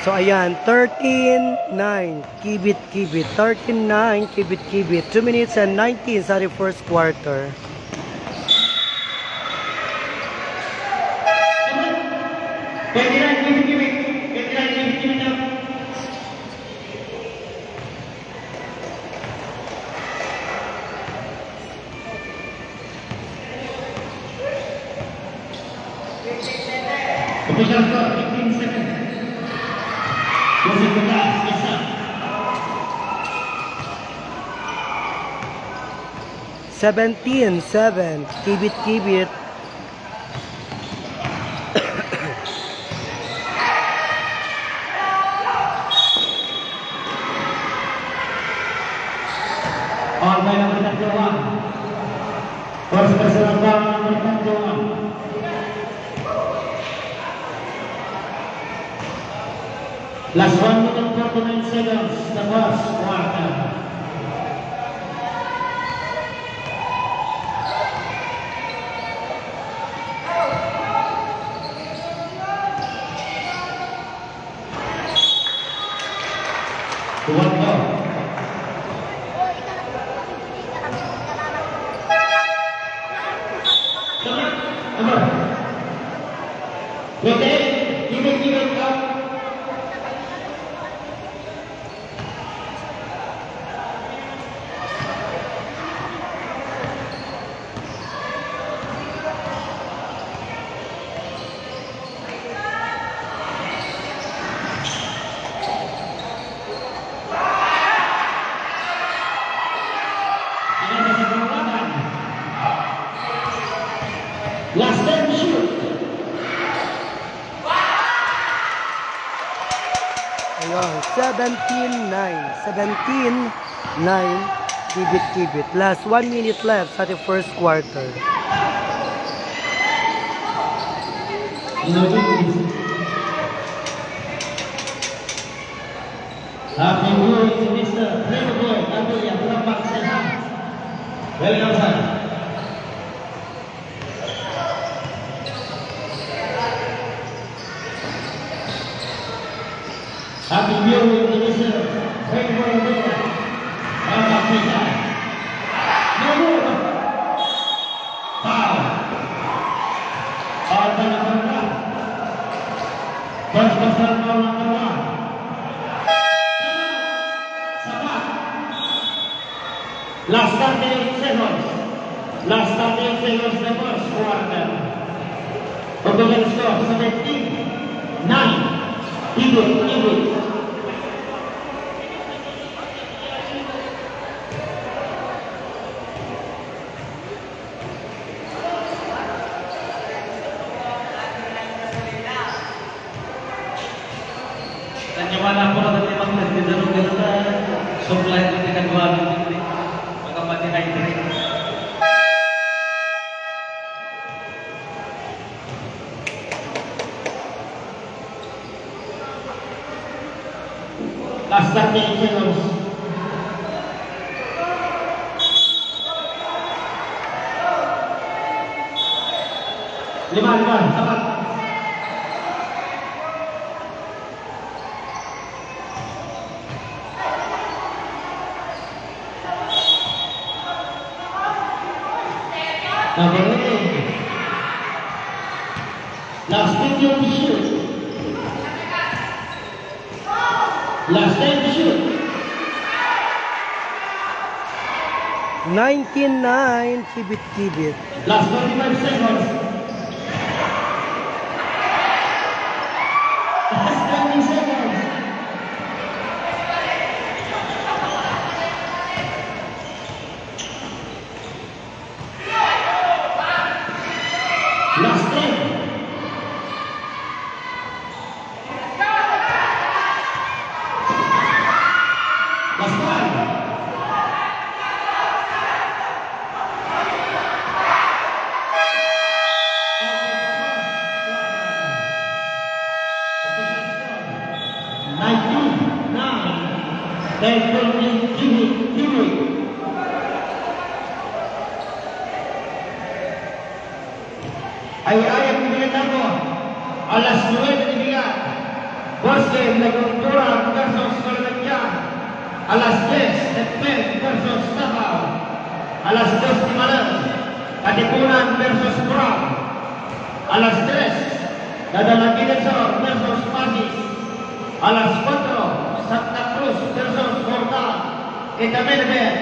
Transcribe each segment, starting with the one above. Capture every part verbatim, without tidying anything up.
So, ayan, thirteen nine, kibit-kibit. Thirteen nine, kibit-kibit. Two minutes and nineteen sa the first quarter. Twenty-nine, kibit-kibit. Twenty-nine, kibit-kibit. Official score, fifteen seven. Joseph Lucas, isa. Seventeen seven, kibit-kibit. Foul by number thirty-one. First personal foul, number thirty-one. Last one minute, forty-nine seconds, the first quarter. One more. Come on. Come on. Ready? Give it, give it, go. Last time shoot. Ayun, seventeen nine. Seventeen nine. Kibit-kibit. Last one minute left sa the first quarter. Happy New Year, Mister Renoboy Aguya from Barcelona. Welcome, sir. Happy New Year, Mister Renoboy Aguya from Barcelona. No good. Foul. Foul by number one. First personal foul, number one. Sapat. Last thirty-eight seconds. Last thirty-eight seconds, the first quarter. Total score, seventeen nine. Ibig, ibig. Kanya mana po na tayo mag-test dito nung ganun na supply ng pinagawa ng mga pati-hydrate. Last thirty seconds. Lima, lima, sapat. Number eight. Last ten to shoot. Last ten to shoot. Nineteen nine, kibit-kibit. Last twenty-five seconds. Last twenty seconds. Last ten. Last five. Nineteen nine. Ten point, Jimmy, Jimmy. Ay, ay, ang pinagdako. Alas nuwebe ni Miguel. First game, Lagunturan versus Colmetia. Alas dies, F P N versus Davao. Alas dos ti manen, Katipunan versus Coram. Alas tres, Nadalaginesor versus Pasis. Alas kuatro, Santa Cruz versus Horta. Ita main event,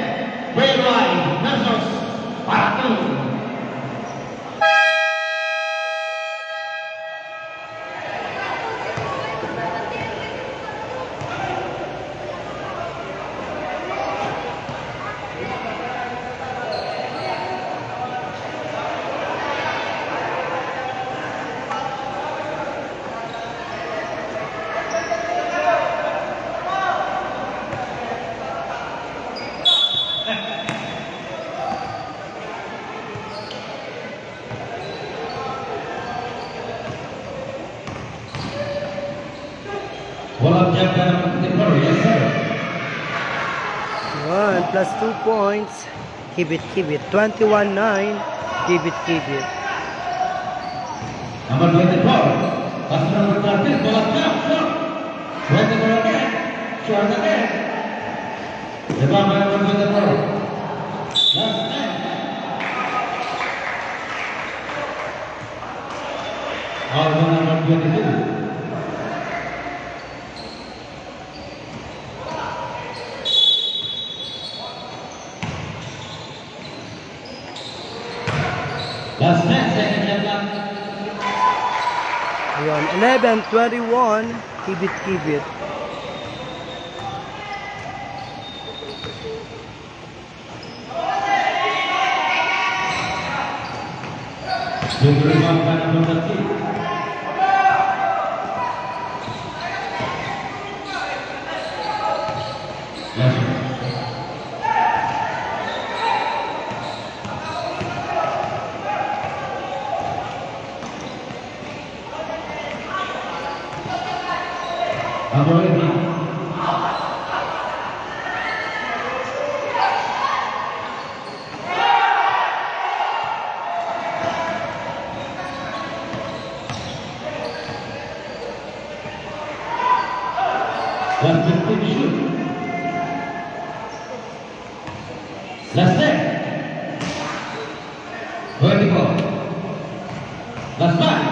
Bueloay versus Paratul. Walang jack na naman, yes, sir. One plus two points. Kibit-kibit. Twenty-one nine. Kibit-kibit. Number twenty-four. Pass number thirteen. Walang jack. Short. Twenty-four again. Short again. Rebound by number twenty-four. Last nine. Foul by number twenty-two. Last ten seconds left. Ayun, eleven twenty-one, kibit-kibit. Good rebound by number thirteen. Yes, sir. Number eighteen. Last fifteen, shoot. Last ten. Twenty-four. Last five.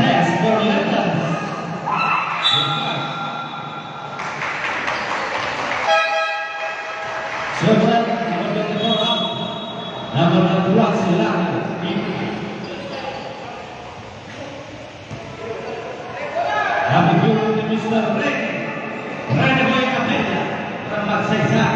Next for Letters. Seven, number twenty-four, out. Number twenty-one, sila. Happy birthday, Mister Rene. Rene Boy Capella, from Magsaysay.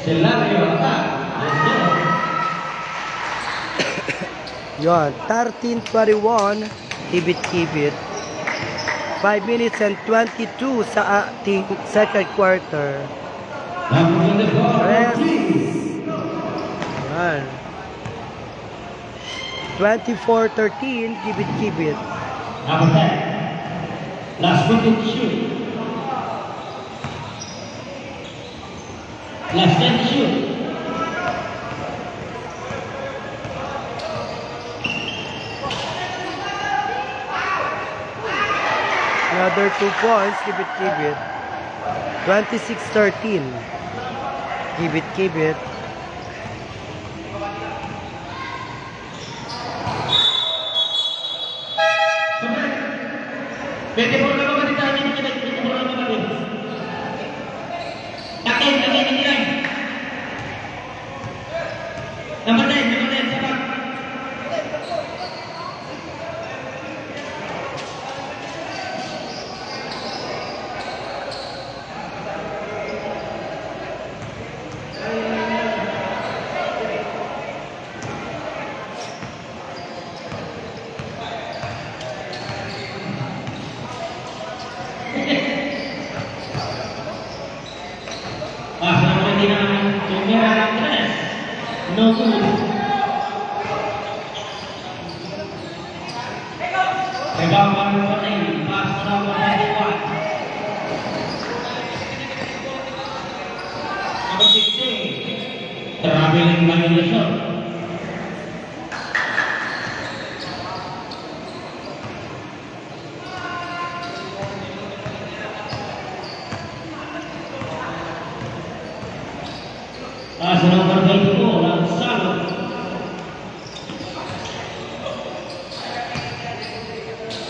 Selario attack. Yes, sir. Yon, thirteen twenty-one, kibit-kibit. Five minutes and twenty-two sa ating second quarter. Rest. Yan. Twenty-four thirteen, kibit-kibit. Number ten. Last minute shoot. Last minute shoot. Another two points, kibit-kibit. Twenty-six thirteen. Kibit-kibit. Pwede po na ba dito? Pwede po na ba dito? Takin, takin, takin. Number ten, number ten, sa back. Number sixteen, traveling violation. As number twenty-four, Gonzalo.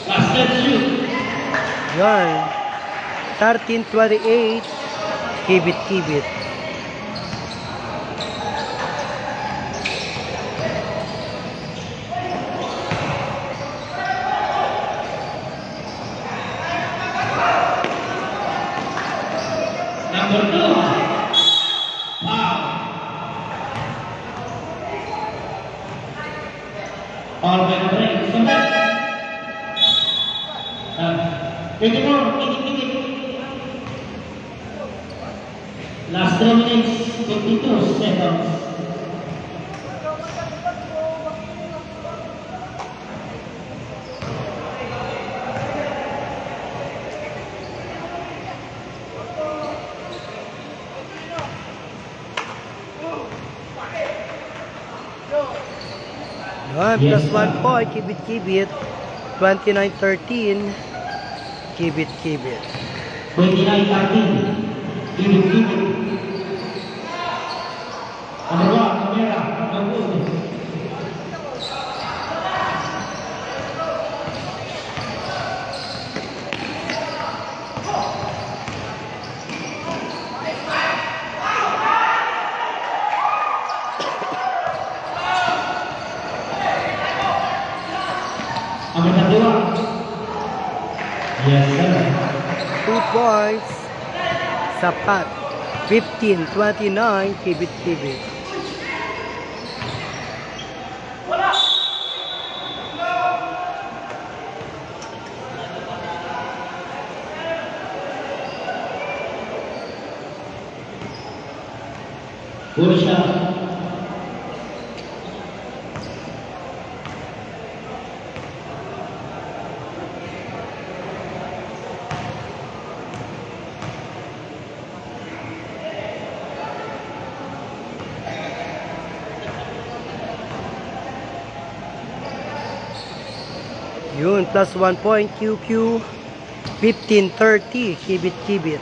Basket shoot. Yan. Thirteen twenty-eight. Kibit-kibit. Number two. Foul. Foul by number eight. Isang Ah, twenty-four, tikit-tikit. Last three minutes, fifty-two seconds. Yan, plus one point, kibit-kibit. Twenty-nine thirteen, kibit-kibit. Twenty-nine thirteen, kibit-kibit. Number one, Camera, number two. Ang matagura. Yes, sir. Two points. Sapat. Fifteen twenty-nine, kibit-kibit. Push up. Yun, plus one point, Q Q. Fifteen thirty, kibit-kibit.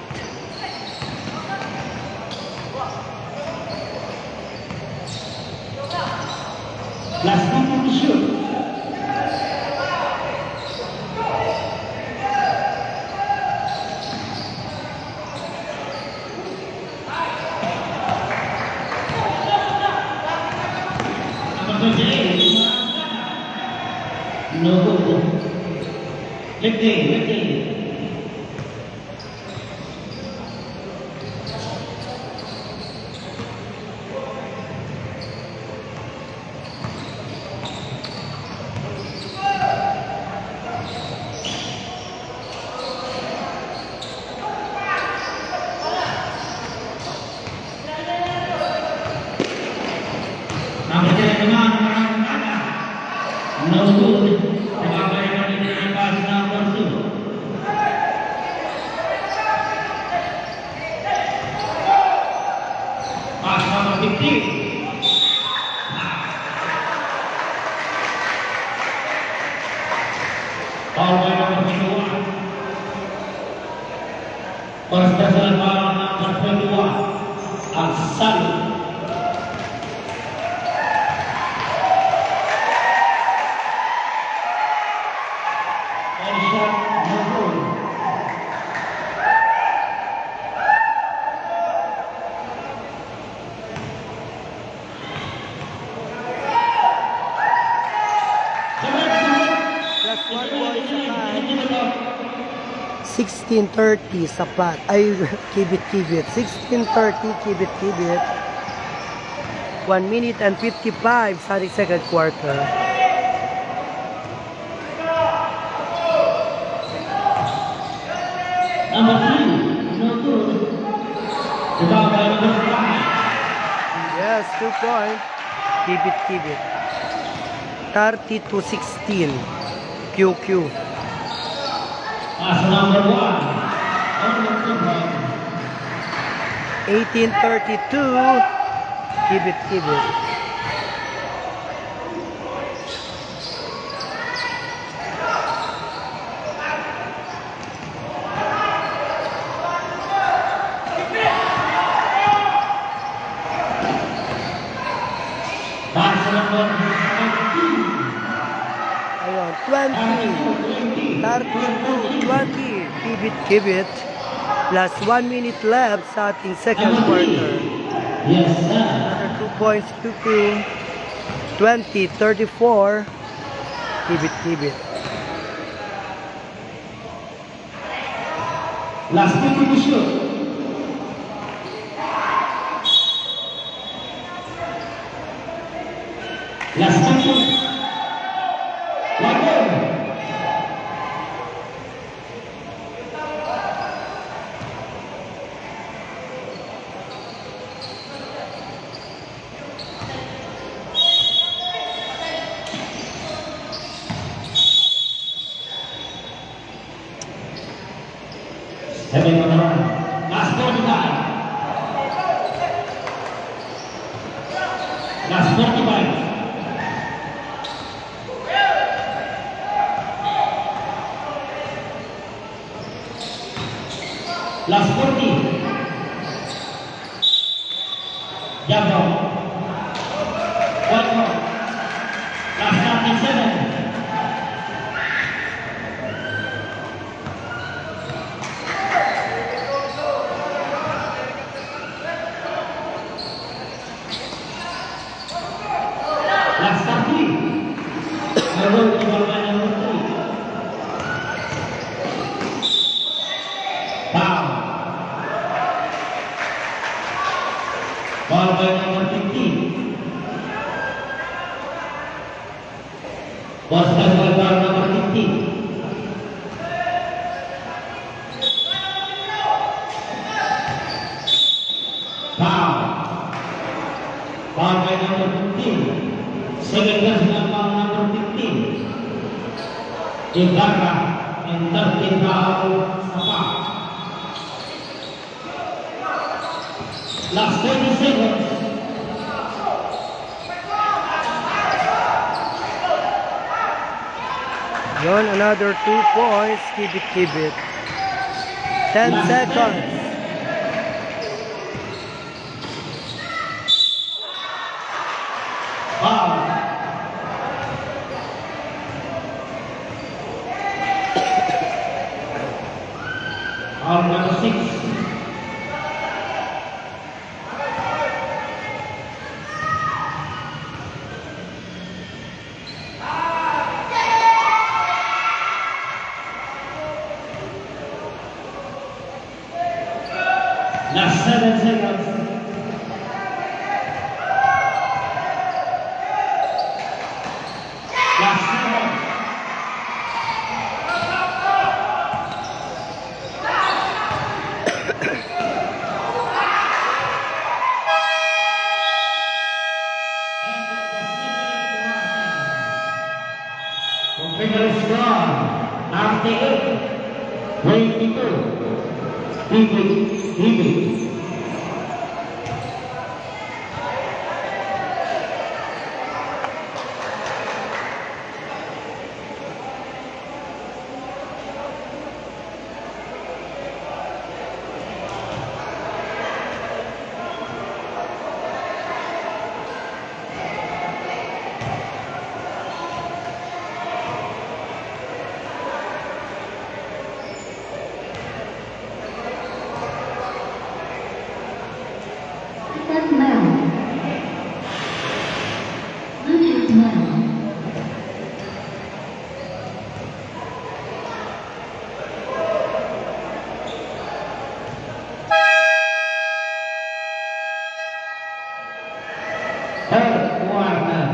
Last minute to shoot. Number twenty-eight, Marangkada. No good. Left day, left day. Number ten naman, Marangkada. No good. Nagkakayaman ni Pass number two. Pass number fifteen. Foul by number twenty-one. First personal foul, number twenty-one. Agsalo. Foul shot, no good. Plus one point, Sapat. Sixteen thirty, Sapat. Ay, kibit-kibit. Sixteen thirty, kibit-kibit. One minute and fifty-five sa second quarter. Number three, no good. Rebound by number five. Yes, two point. Kibit-kibit. Thirty to sixteen. Q Q. As number one. Number one. Eighteen thirty-two. Kibit, kibit. Ayun, twenty, thirty-two, twenty. Kibit, kibit. Last one minute left sa ating second quarter. Another two points, Q Q. Twenty thirty-four. Kibit, kibit. Last minute to shoot. Last minute. One more. Seven on the run. Last forty-five. Last forty-five. Last forty. Jump ball. One more. Last thirty seconds. Last thirty. Foul, number three. Foul. Foul by number fifteen. Personal foul by number fifteen. Foul. Foul by number fifteen. Second personal foul, number fifteen. Ibarra, and thirteen foul sa foul. Last twenty seconds. Yon, another two points. Kibit-kibit. Ten seconds. Foul. Foul number six. Last seven seconds. Last seven. Final score, thirty-eight twenty-two. Ibig, ibig. Start now. Bluetooth mode. Third quarter.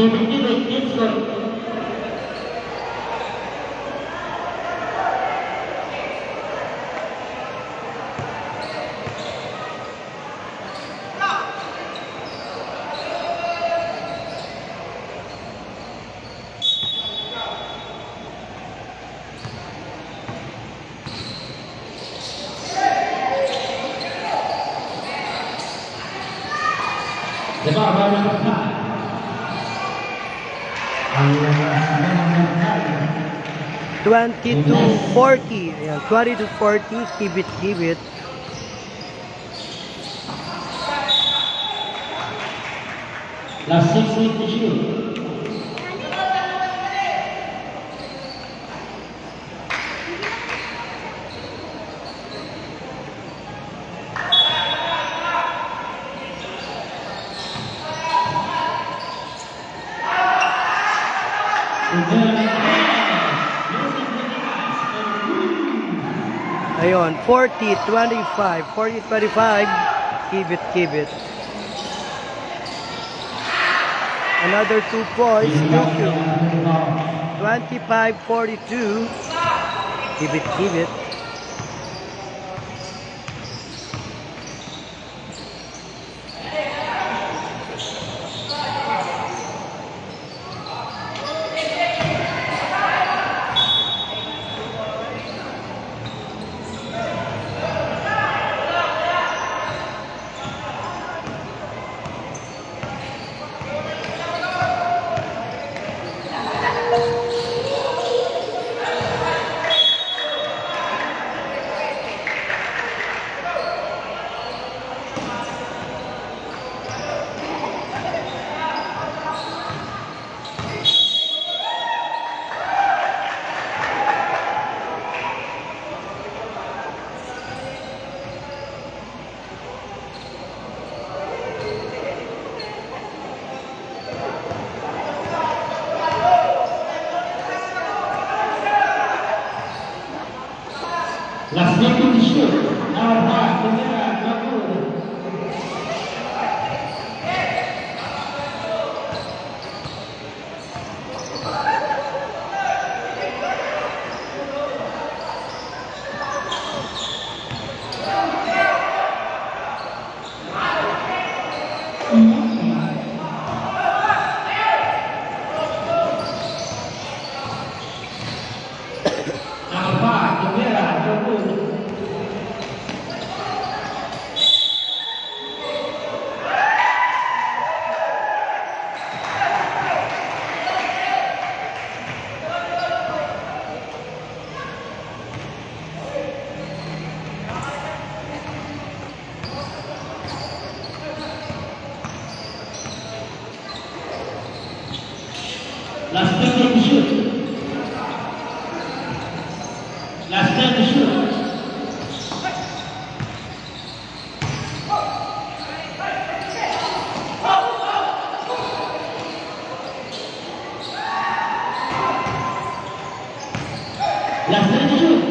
Ibig-ibig, it's good. Twenty-two forty. Ayan, twenty-two forty. Kibit-kibit. Last six minutes to shoot. Ayon, forty twenty-five, forty twenty-five. Kibit-kibit. Another two points, Q Q. Twenty-five forty-two. Kibit-kibit. Last minute to shoot. Number five, Rivera, Ragul. Last ten to shoot. Last ten to shoot. Last three to shoot.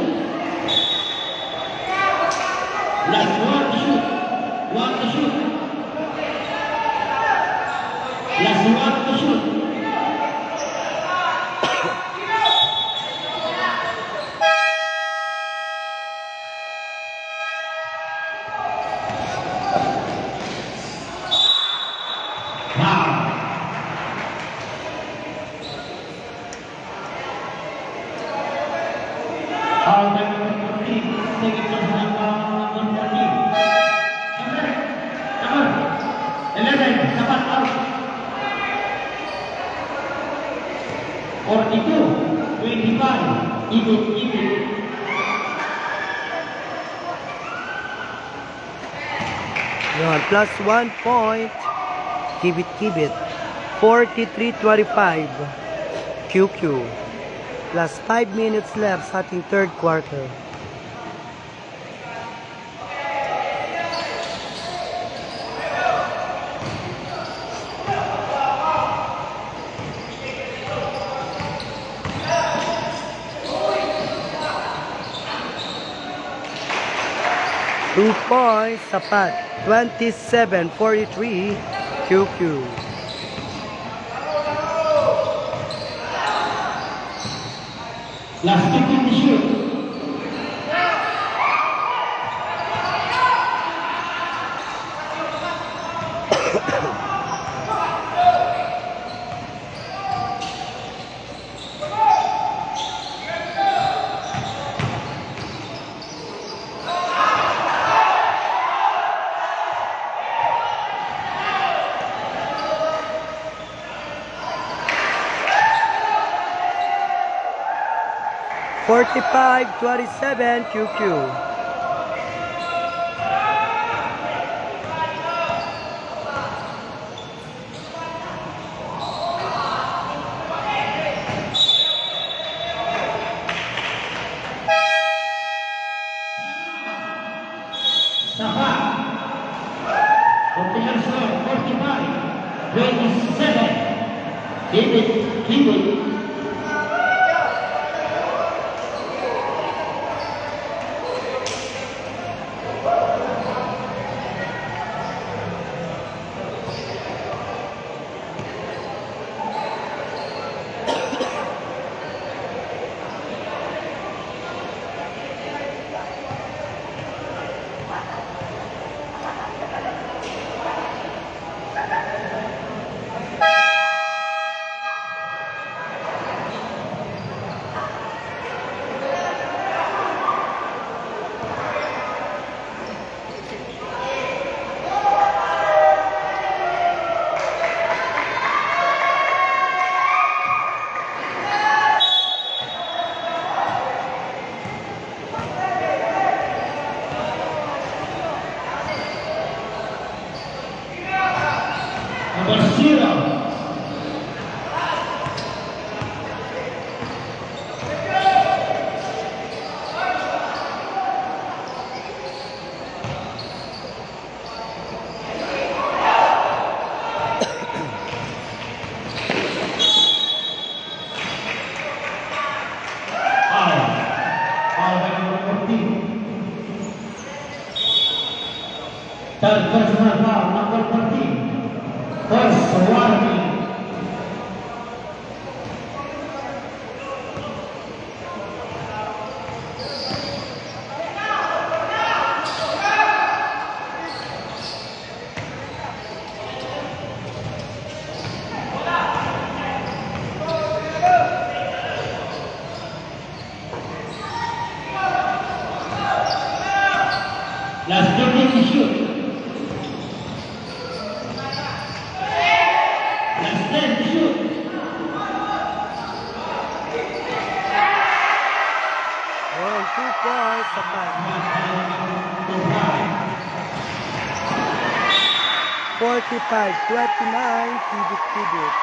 Last one to shoot. One to shoot. Last one to shoot. Foul. Foul by number fourteen. Second personal foul, number fourteen. Number, number eleven, Sapat, out. Forty-two twenty-five, Ibit, Ibit. Yan, plus one point. Kibit-kibit. Forty-three twenty-five. Q Q. Plus five minutes left sa ating third quarter. Two points, Sapat. Twenty-seven forty-three, Q Q. Last fifteen to shoot. Forty-five twenty-seven, Q Q. Sapa. Official score, forty-five twenty-seven. Keep it, keep it. Number zero. Foul. Foul by number fourteen. Third personal foul, number fourteen. First warning. Last thirty to shoot. Last ten to shoot. Oh, two points, Sapa. Forty-five twenty-nine, Kibit-Kibit.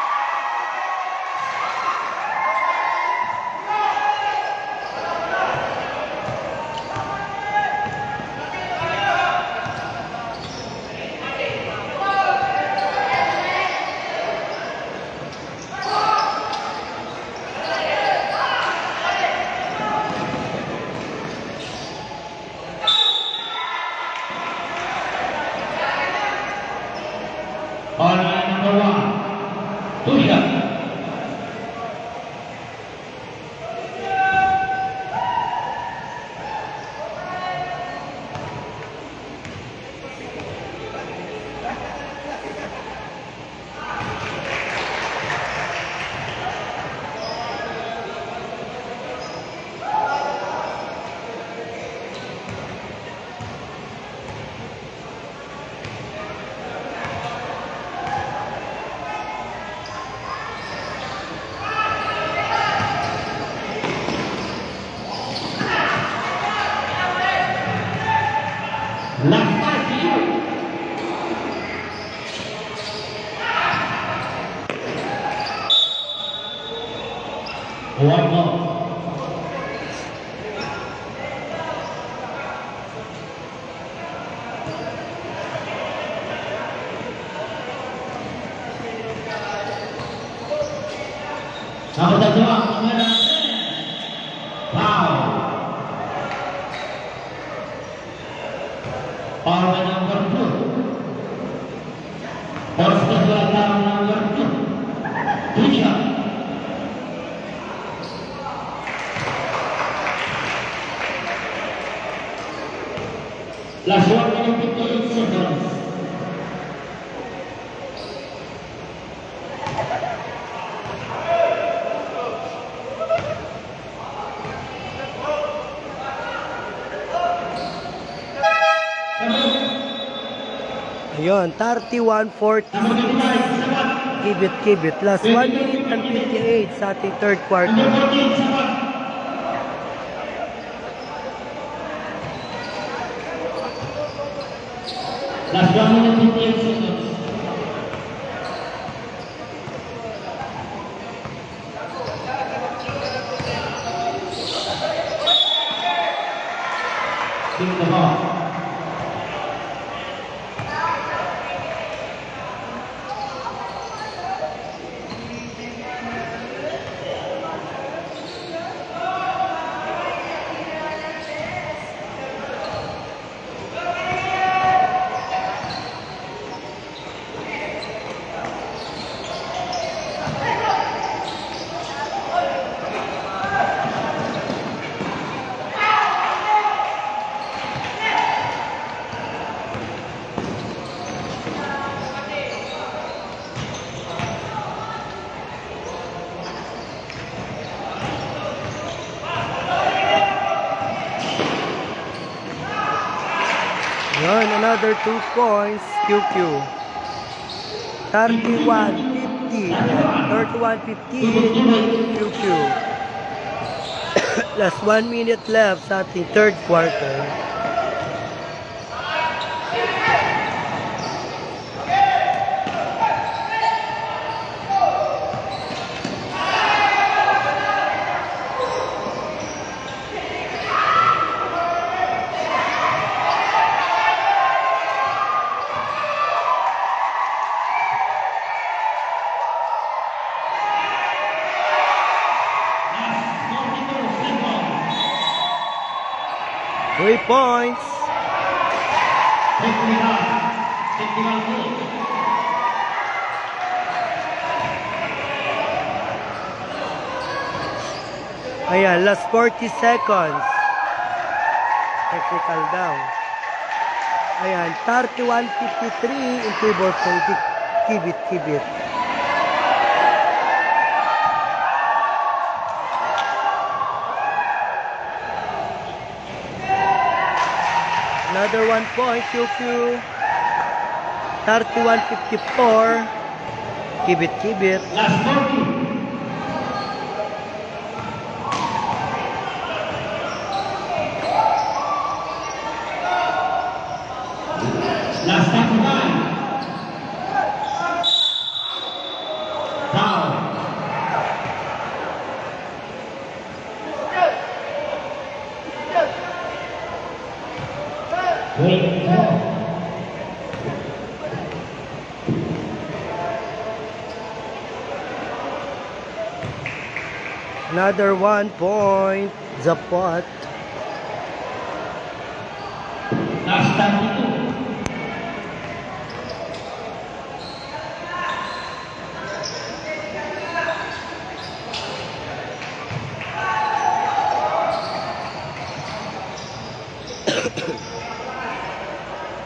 Foul line number one. Two shot. Last five to you. One more. Number twenty-one, Mera. Foul. Foul by number two. First personal foul number two. Two shot. Last one minute, fifty-eight seconds. Ayun, thirty-one forty-six. Kibit-kibit. Last one minute and fifty-eight sa ating third quarter. Last one minute, fifty-eight seconds. Pick the ball. Yan, another two points, Q Q. Thirty-one fifty. Thirty-one fifty, Q Q. Last one minute left sa ating third quarter. Three points. Technical. Technical foul. Ayan, last forty seconds. Technical daw. Ayan, thirty-one fifty-three in favor of Kibit, Kibit. Another one point, Q Q. Thirty-one fifty-four. Kibit, Kibit. Last forty. Last forty-five. Foul. Another one point, Japot. Last time ito.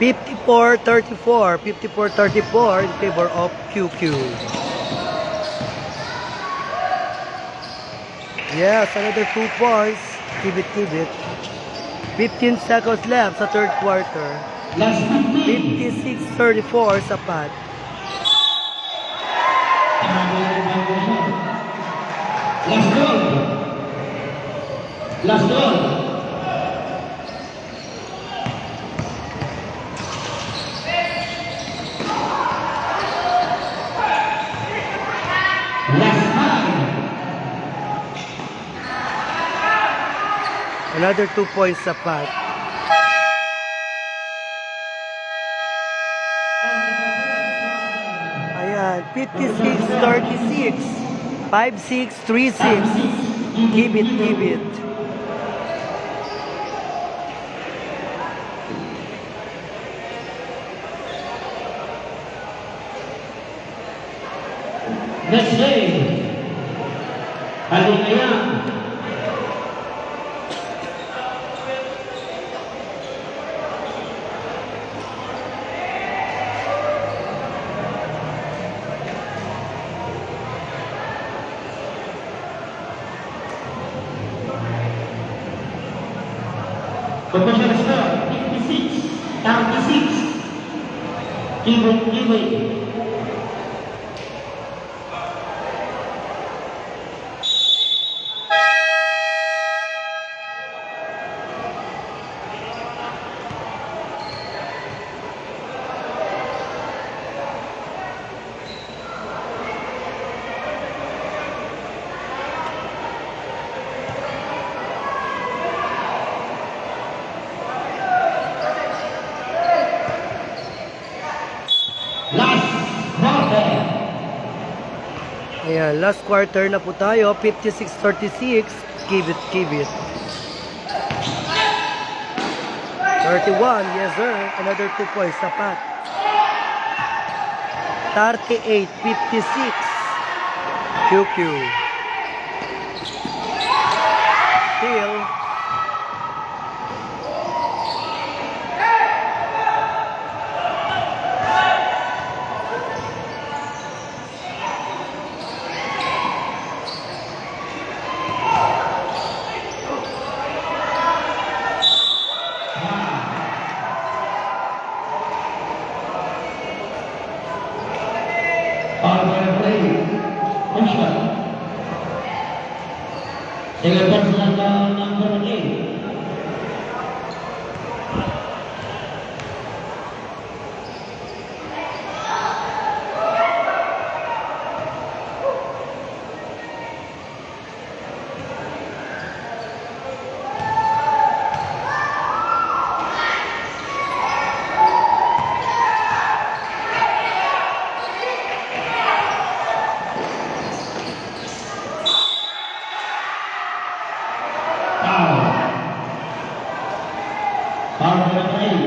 Fifty-four thirty-four, fifty-four thirty-four in favor of Q Q. Yes, another two points. Kibit-kibit. Fifteen seconds left sa third quarter. Last fifteen. Fifty-six thirty-four sa pat. Last goal. Last goal. Last five. Another two points sa pat. Ayan, fifty-six thirty-six. Five six, three six. Kibit, kibit. Next game. Alingayan. Official score, fifty-six thirty-six. Kibit, kibit. Ayan, last quarter na po tayo, fifty-six thirty-six, kibit-kibit. Thirty-one, yes sir, another two points, sapat. Thirty-eight fifty-six, Q Q. Still, Power play. Push up. Taga personal foul number eight. Foul. Foul number three.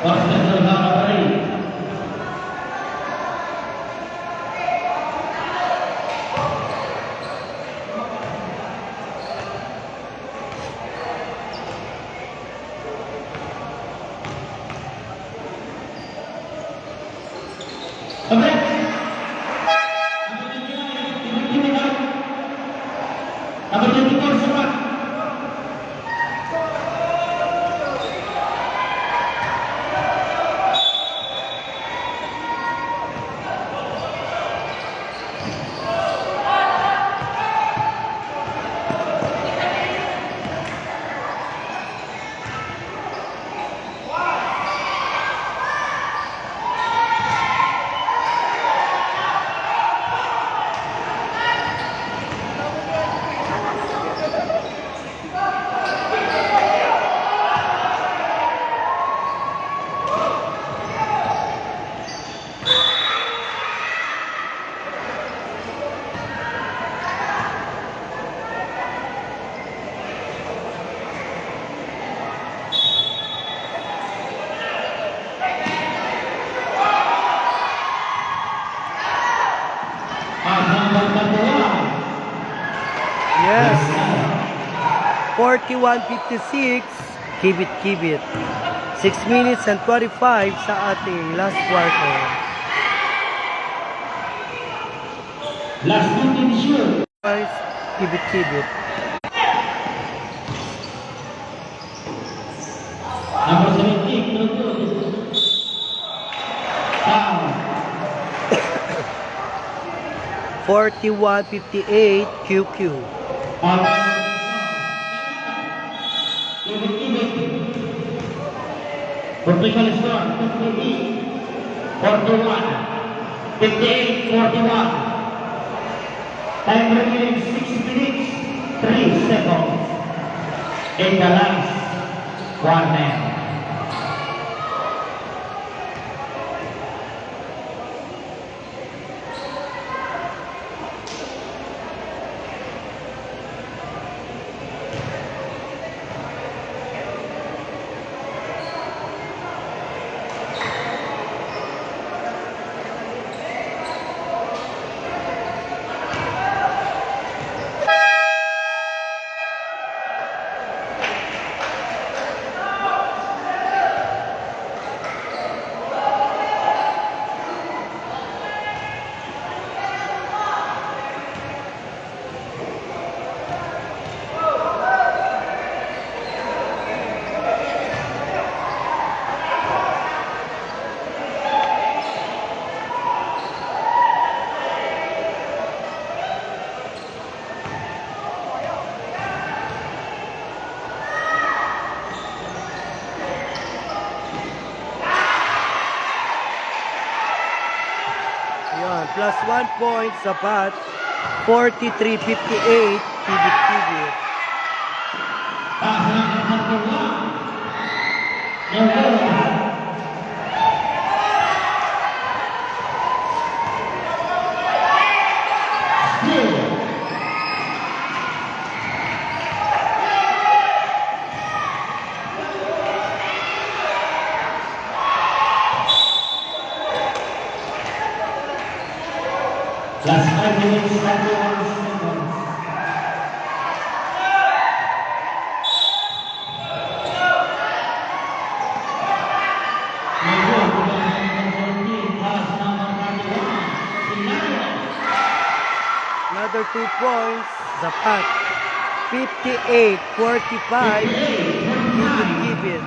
Personal foul number three. Number twenty-four, sapat. Yes. Forty-one fifty-six. Kibit-kibit. Six minutes and twenty-five sa ating last quarter. Last minute shoot. Guys, kibit-kibit. Number seventeen, no good. Foul. Forty-one fifty-eight, Q Q. Foul. Ibig-ibig. Official score, fifty-eight forty-one. Fifty-eight forty-one. Time remaining six minutes, three seconds. In the last one minute. Ayan, plus one point, sapat. Forty-three fifty-eight, kibit-kibit. Pass number one. Number Last five minutes, thirty-one seconds. Number fourteen, pass number thirty-one, Hilario. Another two points, Zapat. Fifty-eight forty-five. Fifty-eight forty-five. Give it, give it.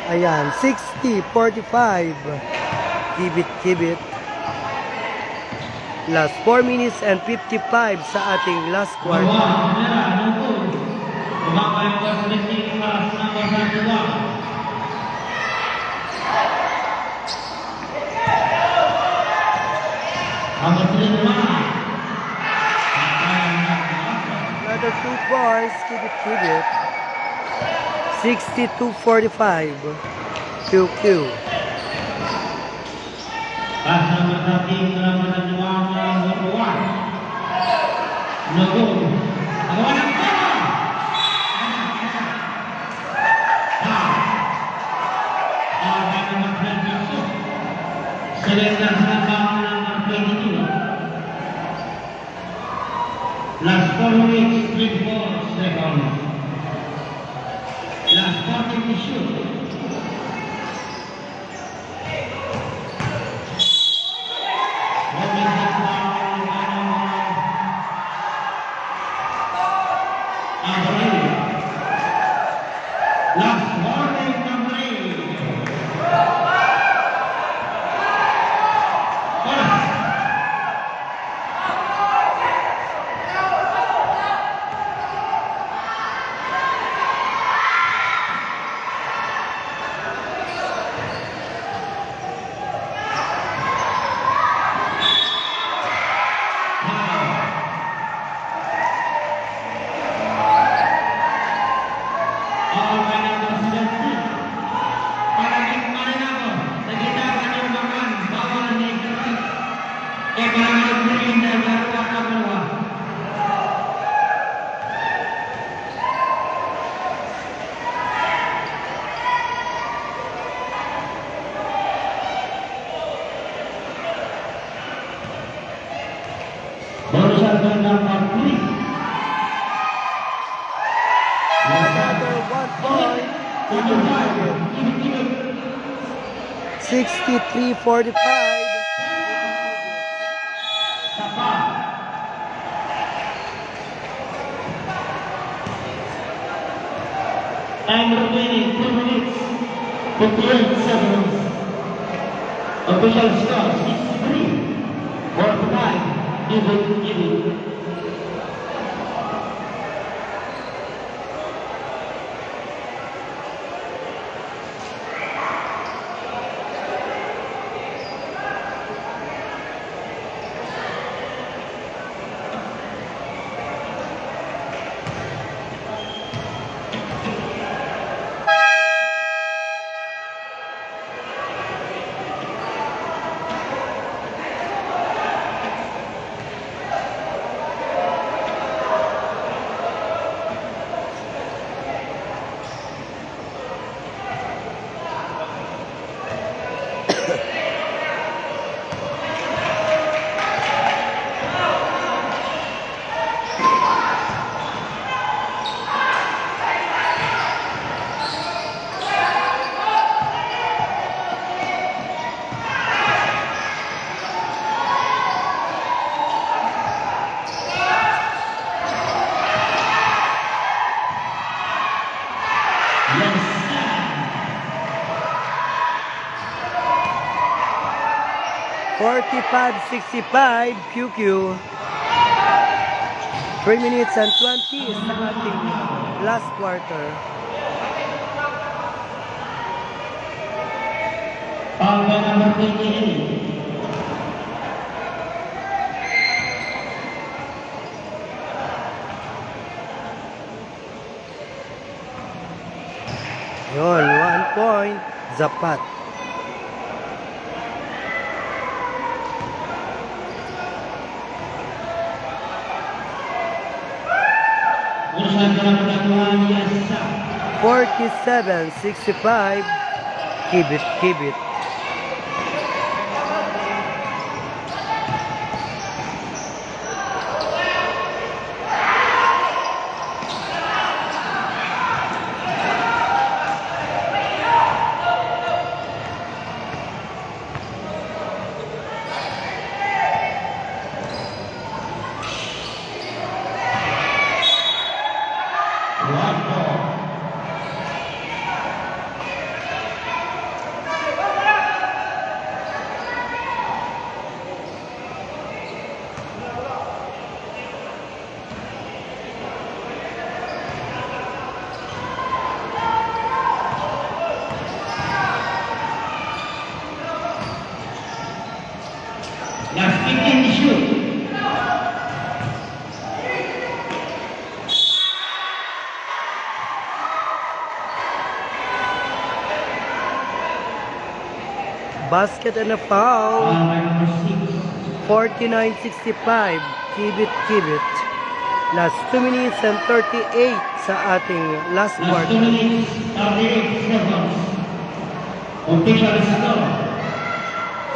Ayan, sixty forty-five. Give it, give it. Last four minutes and fifty-five sa ating last quarter. Another two points, give it, give it. Sixty-two forty-five. Q Q. Pass number thirteen, number one, number one. No goal. Agawan ang bola! Foul. Foul by number twenty-two. Surrender sa number twenty-two. Last four minutes, twenty-four seconds. Last forty to shoot. Last warning, number eight. Barusan number three. Another one point. Sixty-three forty-five. Time remaining two minutes, fifty-eight seconds. Official score, sixty-three forty-five. Give it, give it. Forty-five sixty-five, Q Q. Three minutes and twenty sa ating last quarter. Foul by number twenty-eight. Yun, one point, Zapat. Forty-seven sixty-five. Kibit, kibit. Last fifteen to shoot. Basket and a foul. Forty-nine sixty-five. Kibit, kibit. Last two minutes and thirty-eight sa ating last quarter. Last two minutes, thirty-eight seconds. Official score,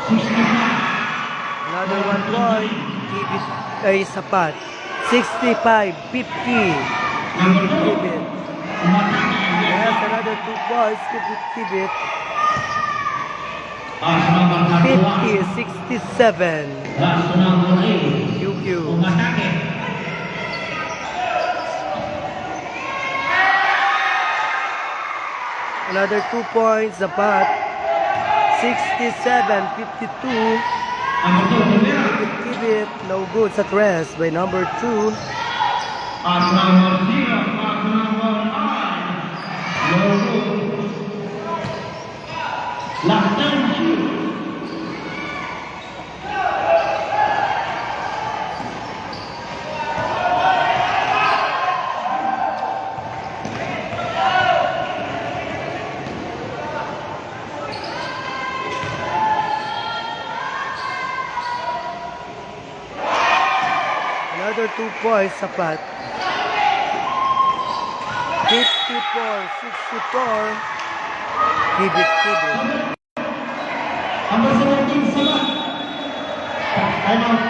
sixty-five. Another one point. Kibit ay sapat. Sixty-five fifty. Kibit, kibit. Yes, another two points. Kibit, kibit. Fifty sixty-seven. Q Q. Another two points, sapat. Sixty-seven fifty-two. Kibit, kibit. No good sa tres by number two. At number zero, at number nine. No good. Last time shoot. Another two points, sapat. Fifty-four sixty-four. Kibit, kibit. Number seventeen, sapat. Time out.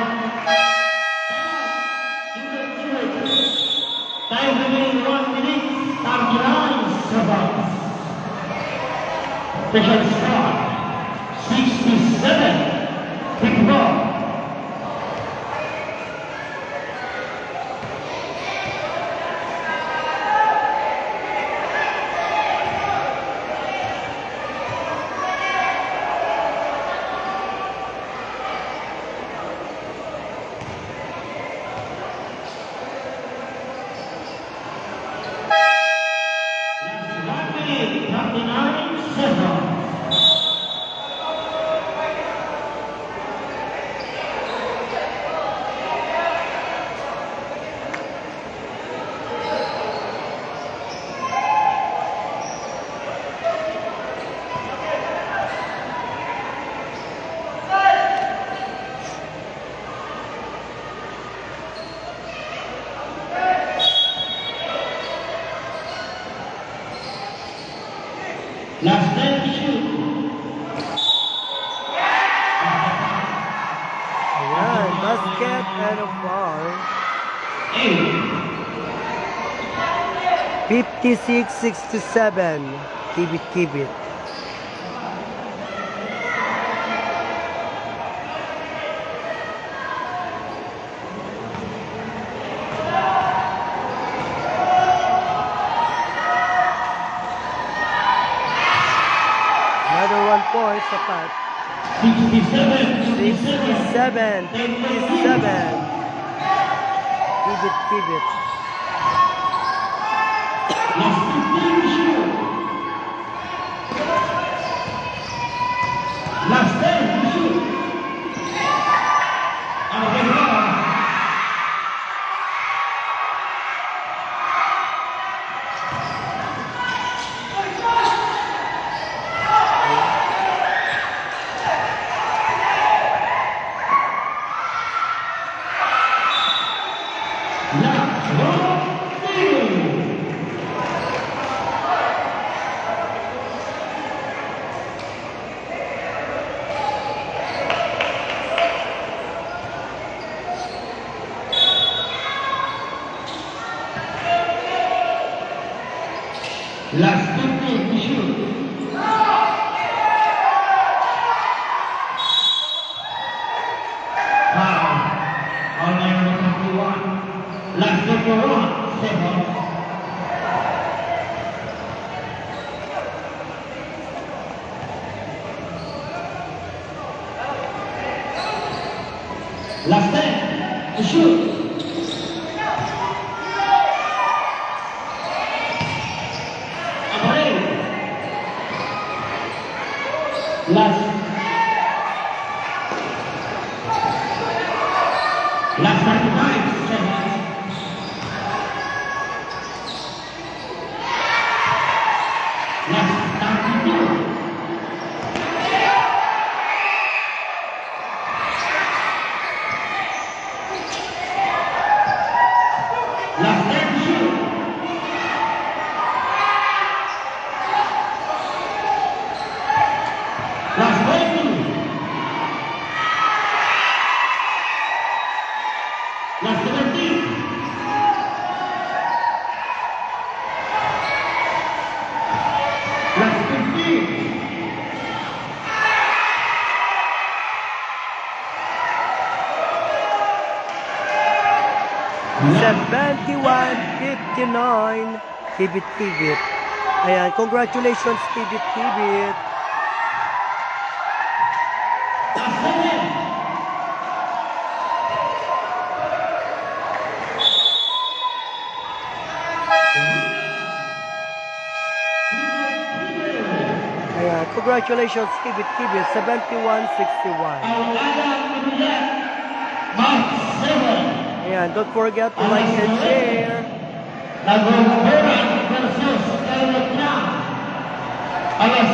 Time remaining one minute, thirty-nine seconds. Official score, sixty-seven fifty-four. Last one minute, thirty-nine seconds. Last ten to shoot. Ayan, basket and a foul. Eight. Fifty-six sixty-seven. Kibit-kibit. Another one point, sapat. Sixty-seven, fifty-seven. Sixty-seven, fifty-seven. Kibit, kibit. Last fifteen to shoot. Last ten to shoot. Out of the ground. Last one. Last fifteen to shoot. Foul. Foul by number twenty-one. Last fifty-one seconds. Last ten to shoot. Abreu. Last. Last thirty-five seconds. Last thirty-two. Last thirty-two. Last twenty. Last seventeen. Last fifteen. Seventy-one fifty-nine. Kibit-kibit. Ayan, congratulations, Kibit-kibit. Ayan, congratulations, Kibit-kibit, seventy-one sixty-one. Ayan, don't forget to like and share. Lagoburan versus Elvia. Alas